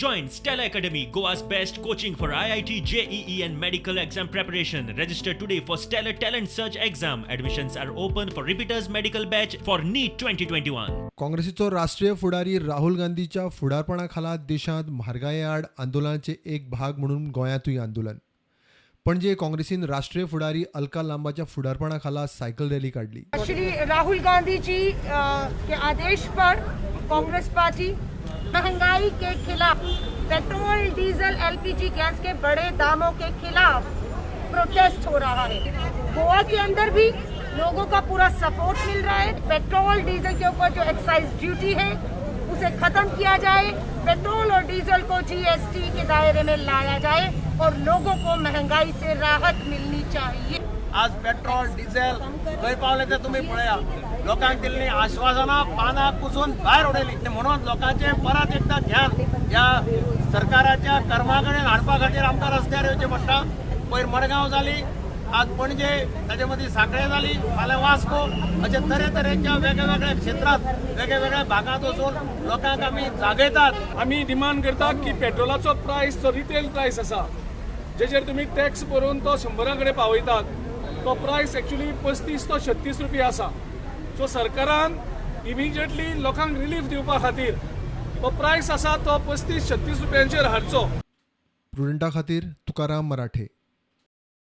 Join Stellar Academy, Goa's best coaching for IIT, JEE, and medical exam preparation. Register today for Stellar Talent Search exam. Admissions are open for repeaters medical batch for NEET 2021. काँग्रेसीचो राष्ट्रीय फुडारी राहुल गांधीच्या फुडारपणा खाला देशांत म्हारगाये आड आंदोलनाचे एक भाग म्हणून गोंयांतूय आंदोलन. पणजे काँग्रेसीन राष्ट्रीय फुडारी अलका लांबाच्या फुडारपणा खाला सायकल रॅली काडली. श्री राहुल गांधी जी के आदेश पर कांग्रेस पार्टी महंगाई के खिलाफ, petrol, diesel, LPG gas K बड़े दामों के खिलाफ प्रोटेस्ट हो रहा है. गोवा के अंदर भी लोगों का पूरा सपोर्ट मिल रहा है. पेट्रोल, डीजल के ऊपर जो एक्साइज ड्यूटी है, उसे खत्म किया जाए, पेट्रोल और डीजल को जीएसटी के दायरे में लाया जाए और लोगों को महंगाई से राहत मिलनी चाहिए. आज पेट्रोल, डिझेल खंय पावले ते तुमी पळया. लोकांक दिल्ली आश्वासनां पानां कुसून भायर उडयली. म्हणून लोकांचें परत एकदां ध्यान ह्या सरकाराच्या कर्मा कडेन हाडपा खातीर आमकां रस्त्यार येवचें पडटा. पयर मडगांव जाली, आज पणजे, ताचे मदीं सांखळे जाली, फाल्यां वास्को, अशे तरेतरेच्या वेगळ्या क्षेत्रांत, वेगळ्या भागांत वचून लोकांक आमी जागयतात. आमी डिमांड करतात की पेट्रोलाचो प्रायस जो रिटेल प्रायस आसा, जेचेर तुमी टॅक्स भरून तो 100 कडेन पावयतात, तो प्रायस एक्चुली 35 तो 36 रुपया आसा. सो सरकारान इमिजिएटली लोकांक रिलीफ दिवपा खातीर तो प्रायस आसा तो 35-36 रुपयांचेर हाडचो. प्रुडंटा खातीर तुकाराम मराठे.